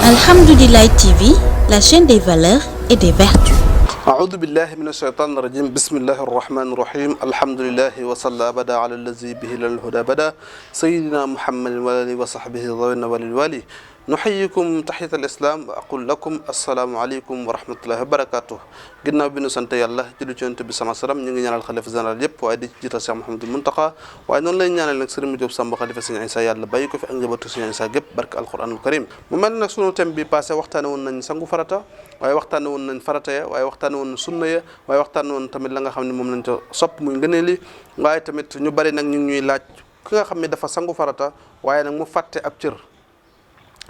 Alhamdoulilah TV, la chaîne des valeurs et des vertus. أعوذ بالله من الشيطان الرجيم بسم الله الرحمن الرحيم الحمد لله وصلى أبدا على الذي به للهدى بدا سيدنا محمد وآله وصحبه ذوي النوال الوالي نحييكم تحية الإسلام وأقول لكم السلام عليكم ورحمة الله وبركاته ginnaaw bi nu sant yàlla julli ci Yonent bi sama salam ñu ngi ñaanal xalifa général yëpp waaye di jiital Cheikh Mouhamadou Mountakha waaye noonu lay ñaanal nag Serigne Diop Samb xalifa Serigne Issa yàlla bàyyi ko fi ak njabootu Serigne Issa gépp barke alquranul karim mu mel nag sunu thème bi passé waxtaane woon nañ sangu farata waaye waxtaane woon nañ farata ya waaye waxtaane woon sunna ya waaye waxtaane woon tamit la nga xam ne moom lañ ca sopp muy ngëneel li waaye tamit ñu bari nag ñu ngi ñuy laaj ki nga xam ne dafa sangu farata waaye nag mu fàtte ab cër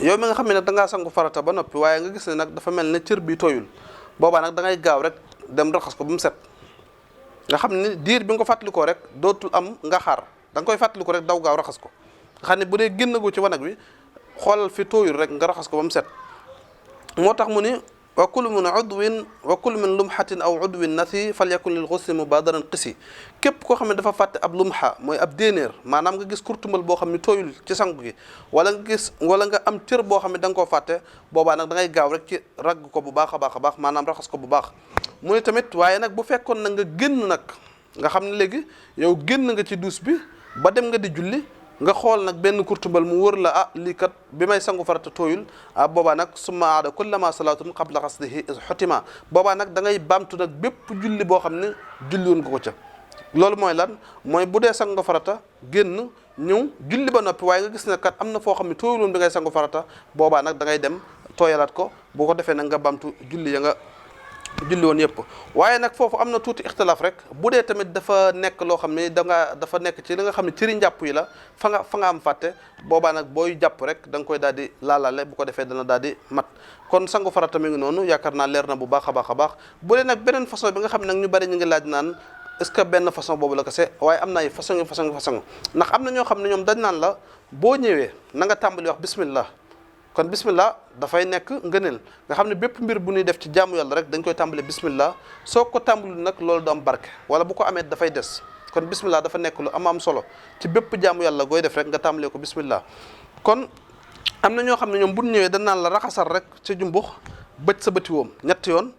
yow mi nga xam ne nag da ngaa sangu farata ba noppi waaye nga gis ne nag dafa mel ne cër bi tooyul boobaa nag da ngay gaaw rek dem raxas ko ba mu set nga xam ne diir bi nga ko fàttalikoo rek dootul am nga xaar da nga koy fàttaliku rek daw gaaw raxas ko nga xam ne bu dee génn gu ci wanag wi xoolal fi tooyul rek nga raxas ko ba mu set moo tax mu ni wa kullu min lumhatin aw udwin nathi falyakun lil ghusli mubadaran qisi képp koo xam ne dafa fàtte ab lumha mooy ab déenéer maanaam nga gis kurtumbal boo xam ne tooyul ci sangu gi wala nga am cër boo xam ne da nga koo fàtte boobaa nag da ngay gaaw rek ci ragg ko bu baax a baax maanaam raxas ko bu baax mu ne tamit waaye nag bu fekkoon na nga génn nag nga xam ne léegi yow génn nga ci douche bi ba dem nga di julli nga xool nag benn kurtumbal mu wër la lii kat bi may sangu farata tooyul boobaa nag summa aada kullama salaatun qabla ghaslihi is xotima boobaa nag da ngay baamtu nag bépp julli boo xam ne julli woon nga ko ca loolu mooy lan mooy bu dee sangu farata génn ñëw julli ba noppi waaye nga gis ne kat am na foo xam ne tooyul woon bi ngay sangu farata boobaa nag da ngay dem tooyalaat ko boo ko defee nag nga baamtu julli ya nga julli woon yëpp waaye nag foofu am na tuuti ixtilaaf rek bu dee tamit dafa nekk loo xam ne dafa nekk ci li nga xam ne cëri njàpp yi la fa nga am fàtte boobaa nag booy jàpp rek da nga koy daal di laalaale bu ko defee dana daal di mat kon sangu farata mi ngi noonu yaakaar naa leer na bu baax a baax bu dee nag beneen façon bi nga xam ne nag ñu bari ñu ngi laaj naan est-ce que benn façon boobu la kese waaye am na ay façon ndax am na ñoo xam ne ñoom dañ naan la boo ñëwee na nga tàmbali wax bismillah kon bismillah dafay nekk ngëneel nga xam ne bépp mbir bu ñuy def ci jaamu yàlla rek dañ koy tàmbale bismillah soo ko tàmbali nag loolu du am barke wala bu ko amee dafay des kon bismillah dafa nekk lu am solo ci bépp jaamu yàlla gooy def rek nga tàmbalee ko bismillah kon am na ñoo xam ne ñoom bu ñu ñëwee dañ naan la raxasal rek sa jumbux bëj sa bëti woom ñetti yoon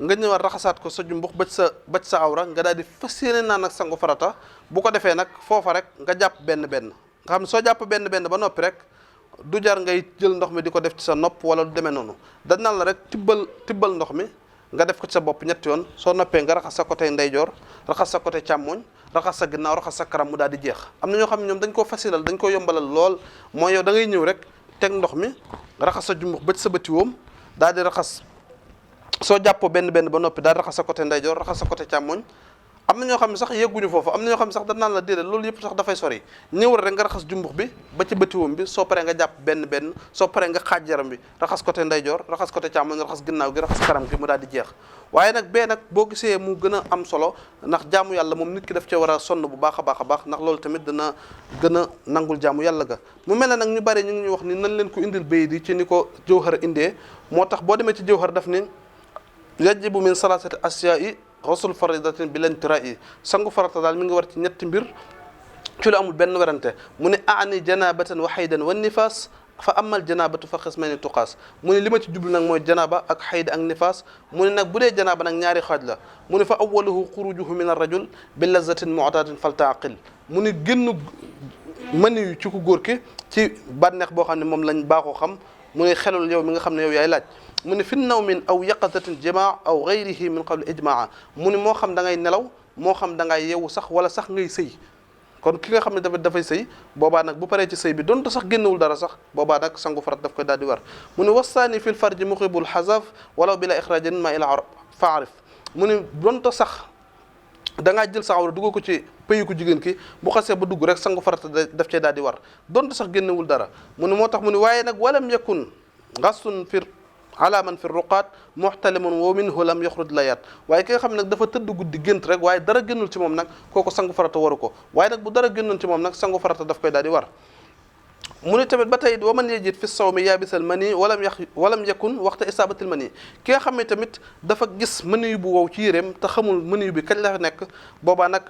nga ñëwaat raxasaat ko sa jumbux bëj sa awra nga daal di fas yéene naan nag sangu farata bu ko defee nag foofa rek nga jàpp benn nga xam ne soo jàpp benn ba noppi rek du jar ngay jël ndox mi di ko def ci sa nopp wala du demee noonu dañ naan la rek tibbal ndox mi nga def ko ci sa bopp ñetti yoon soo noppee nga raxas sa côté ndeyjoor raxas sa côté càmmoñ raxas sa ginnaaw raxas sa karam mu daal di jeex am na ñoo xam ne ñoom dañ koo fasilal dañ koo yombalal lool mooy yow da ngay ñëw rek teg ndox mi raxas sa jumbux bëj sa bëti woom daal di raxas soo jàppoo benn ba noppi daal di raxas sa côté ndeyjoor raxas sa côté càmmoñ am na ñoo xam ne sax yegguñu foofu am na ñoo xam ne sax dañ naan la déedéet loolu yëpp sax dafay sori ñëwal rek nga raxas jumbux bi ba ci bëtiwoom bi soo paree nga jàpp benn soo paree nga xaaj yaram bi raxas côté ndeyjoor raxas côté càmmoñ raxas ginnaaw gi raxas karam gi mu daal di jeex waaye nag bee nag boo gisee mu gën a am solo ndax jaamu yàlla moom nit ki daf cee war a sonn bu baax a baax ndax loolu tamit dana gën a nangul jaamu yàlla ga mu mel ne nag ñu bari ñu ngi ñuy wax ni nan leen ko indil bayit yi ci ni ko Jawhar indee moo tax boo demee ci Jawhar daf ni yajibu min salasati asya'i rasul faridatin bi leen tira yi sangu farata daal mi ngi war ci ñetti mbir ci lu amul benn werante mu ne aani janabatan wa haydan wa nifaas fa amal janabatu fa xismayni tuqaas mu ne li ma ci jublu nag mooy janaba ak hayd ak nifaas mu ne nag bu dee janaba nag ñaari xaaj la mu ne fa awaluhu xurujuhu min arrajul bi lazatin mu'tatin faltaqil mu ne génn mani yu ci ku góor ki ci bànneex boo xam ne moom lañ baaxoo xam mu ne xelul yow mi nga xam ne yow yaay laaj mu ne fi nawmin aw yaqazatin jamaa aw gayrihi min qabli ijmaa mu ne moo xam da ngay nelaw moo xam da ngay yeewu sax wala sax ngay sëy kon ki nga xam ne dafay sëy boobaa nag bu paree ci sëy bi donte sax génnewul dara sax boobaa nag sangu farat daf koy daal di war mu ne wasaani fil farji muqibul xazaf walaw bila ixrajin ma ila faarif mu ne donte sax da ngaa jël sa awra dugg ko ci pëyu ko jigéen ki bu xasee ba dugg rek sangu farata daf cee daal di war donte sax génnewul dara mu ne moo tax mu ne waaye nag walam yakun gasun fir ala man fi ruqaat muxtalimun wa minhu lam yaxruj layat waaye ki nga xam ne nag dafa tëdd guddi gént rek waaye dara génnul ci moom nag kooku sangu farata waru ko waaye nag bu dara génnoon ci moom nag sangu farata daf koy daal di war mu ne tamit ba tey wa man yajid fi sawmi yaabisal mani walam yakun waxta isaabatil mani ki nga xam ne tamit dafa gis mani bu wow ci yéreem te xamul mani bi kañ la nekk boobaa nag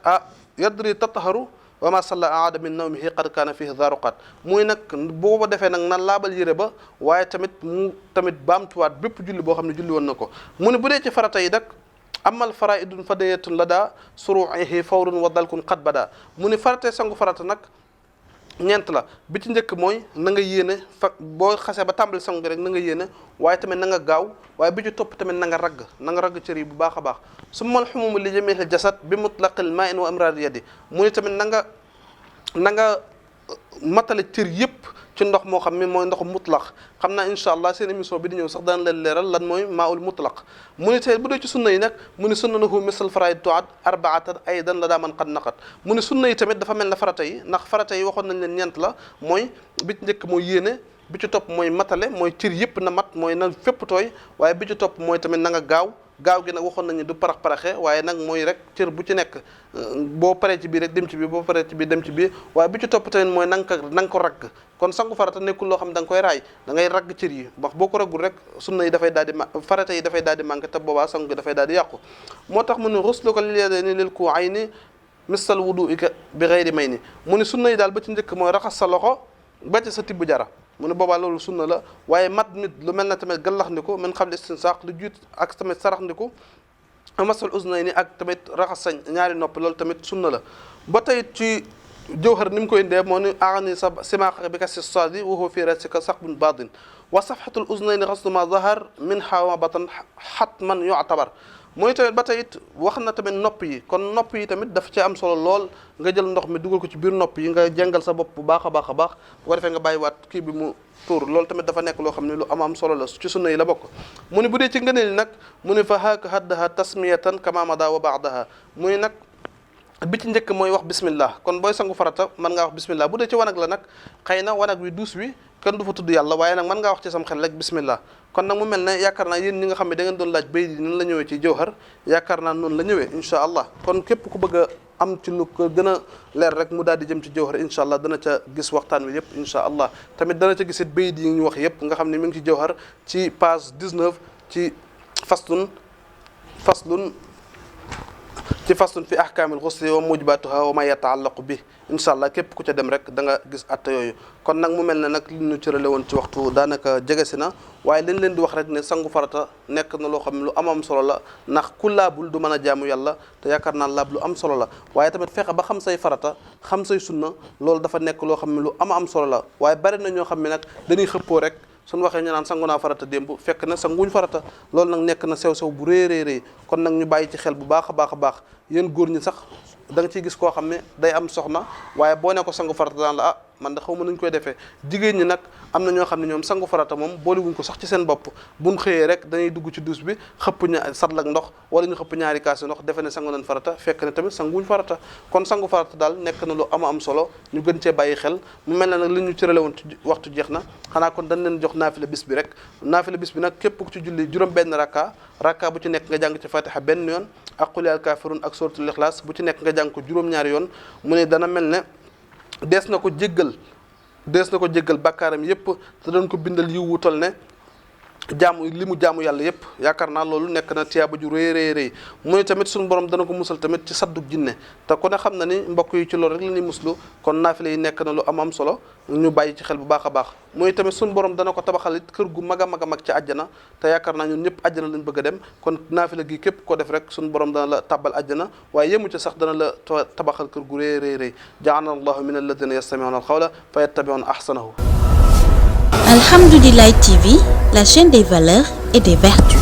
yadri tataharu wa ma salla aada min nawmihi qad kaana fihi daruqat muy nag boo ko defee nag na laabal yére ba waaye tamit mu tamit baamtuwaat bépp julli boo xam ne julli woon na ko mu ne bu dee ci farata yi nag amal faraidun fadayatun la daa suruihi fawrun wa dalkun qad bada mu ne faratee sangu farata nag ñeent la bi ci njëkk mooy na nga yéene boo xasee ba tàmbali sangu gi rek na nga yéene waaye tamit na nga gaaw waaye bi ci topp tamit na nga ragg cër yi bu baax a baax summal xumumu li jamihil jasad bi mutlaqil ma'in wa amrar yadi mu ne tamit na nga matale cër yëpp ci ndox moo xam ne mooy ndoxu mutlaq xam naa incha allah seen émission bi di ñëw sax daan leen leeral lan mooy maaul mutlaq mu ne tey bu dee ci sunna yi nag mu ne sunnanahu misal faraid tuad arbaatan aydan la daa man qad naqat mu ne sunna yi tamit dafa mel ne farata yi ndax farata yi waxoon nañ leen ñeent la mooy bi ci njëkk mooy yéene bi ci topp mooy matale mooy cër yëpp na mat mooy na fépp tooy waaye bi ci topp mooy tamit na nga gaaw gi nag waxoon nañu du paraxe waaye nag mooy rek cër bu ci nekk boo paree ci bii rek dem ci bii boo paree ci bii dem ci bii waaye bi ci topp tamit mooy na nga ko ragg kon sangu farata nekkul loo xam da nga koy raay da ngay ragg cër yi wax boo ko raggul rek sunna yi dafay daal di farata yi dafay daal di manqué te boobaa sangu gi dafay daal di yàqu moo tax mu ne ruslu ko lil yadayni lil ku'ayni misal wudu'ika bi ghayri mayni mu ne sunna yi daal ba ci njëkk mooy raxas sa loxo ba ci sa tibb jara mu ne boobaa loolu sunna la waaye mat mit lu mel na tamit gallaxndiku min xam ne istinsaq lu jiit ak tamit saraxndiku masal uznayni ak tamit raxas sa ñaari nopp loolu tamit sunna la ba tey ci jawhar ni mu koy indee moo ni aani sa simaaqa bi kasi saadi wa huwa fii rasika saqbun baadin wa safhatul uznayni xaslu ma zahar min xawa batan xatman yu'tabar mooy tamit ba tey it wax na tamit nopp yi kon nopp yi tamit dafa ci am solo lool nga jël ndox mi dugal ko ci biir nopp yi nga jàngal sa bopp bu baax a baax a baax bu ko defee nga bàyyiwaat kii bi mu tuur loolu tamit dafa nekk loo xam ne lu am solo la ci sunna yi la bokk mu ne bu dee ci ngëneel nag mu ne fa haaka haddaha tasmiyatan kama mada wa baadaha muy nag bi ci njëkk mooy wax bismillah kon booy sangu farata mën ngaa wax bismillah bu dee ci wanag la nag xëy na wanag wi duus wi kenn du fa tudd yàlla waaye nag mën ngaa wax ci sam xel rek bismillah kon nag mu mel ne yaakaar naa yéen ñi nga xam ne da ngeen doon laaj bay di nan la ñëwee ci jawhar yaakaar naa noonu la ñëwee incha allah kon képp ku bëgg a am ci lu ko gën a leer rek mu daal di jëm ci jawhar incha allah dana ca gis waxtaan wi yëpp incha allah tamit dana ca gisit bay di yi ñu wax yëpp nga xam ne mi ngi ci jawhar ci page 19 ci faslun fi ahkaamil ghusli wa mujibatuha wa ma yataallaqu bi incha allah képp ku ca dem rek da nga gis atta yooyu kon nag mu mel ne nag li ñu cërale woon ci waxtu daanaka jege si na waaye liñ leen di wax rek ne sangu farata nekk na loo xam ne lu am solo la ndax ku laabul du mën a jaamu yàlla te yaakaar naa laab lu am solo la waaye tamit fexe ba xam say farata xam say sunna loolu dafa nekk loo xam ne lu am solo la waaye bari na ñoo xam ne nag dañuy xëppoo rek suñu waxee ñu naan sangu naa farata démb fekk na sanguñ farata loolu nag nekk na sew-sew bu rëy kon nag ñu bàyyi ci xel bu baax a baax yéen góor ñi sax da nga ciy gis koo xam ne day am soxna waaye boo ne ko sangu farata daan la man da xaw ma nuñ koy defee jigéen ñi nag am na ñoo xam ne ñoom sangu farata moom boolewuñ ko sax ci seen bopp buñ xëyee rek dañuy dugg ci douche bi xëpp sadlak ndox wala ñu xëpp ñaari kaasi ndox defe ne sangu nañ farata fekk ne tamit sanguñ farata kon sangu farata daal nekk na lu am solo ñu gën cee bàyyi xel mu mel ne nag li ñu cërale woon ci waxtu jeex na xanaa kon dañ leen jox naafila bis bi rek naafila bis bi nag képp ku ci julli juróom benn rakka bu ci nekk nga jàng ci fatiha benn yoon ak qul yaa al kaafiruun ak suratul ixlaas bu ci nekk nga jàng ko juróom-ñaari yoon mu ne dana mel ne dees na ko jéggal bàkkaaram yépp te doon ko bindal yiw wu tol ne li mu jaamu yàlla yépp yaakaar naa loolu nekk na tiyaaba ju rëy mu ne tamit suñu borom dana ko musal tamit ci saddug jinne te ku ne xam na ni mbokk yi ci loolu rek la ñuy muslu kon naafila yi nekk na lu am solo ñu bàyyi ci xel bu baax a baax muy tamit suñu borom dana ko tabaxal it kër gu mag a mag ci àjjana te yaakaar naa ñun ñëpp àjjana lañ bëgg a dem kon naafila gi képp ko def rek suñu borom dana la tàbbal àjjana waaye yemu ci sax dana la tabaxal kër gu rëy ja'alana allahu min alladhina yastami'una al-qawla fa yattabi'una ahsanahu. Alhamdoulilah TV, la chaîne des valeurs et des vertus.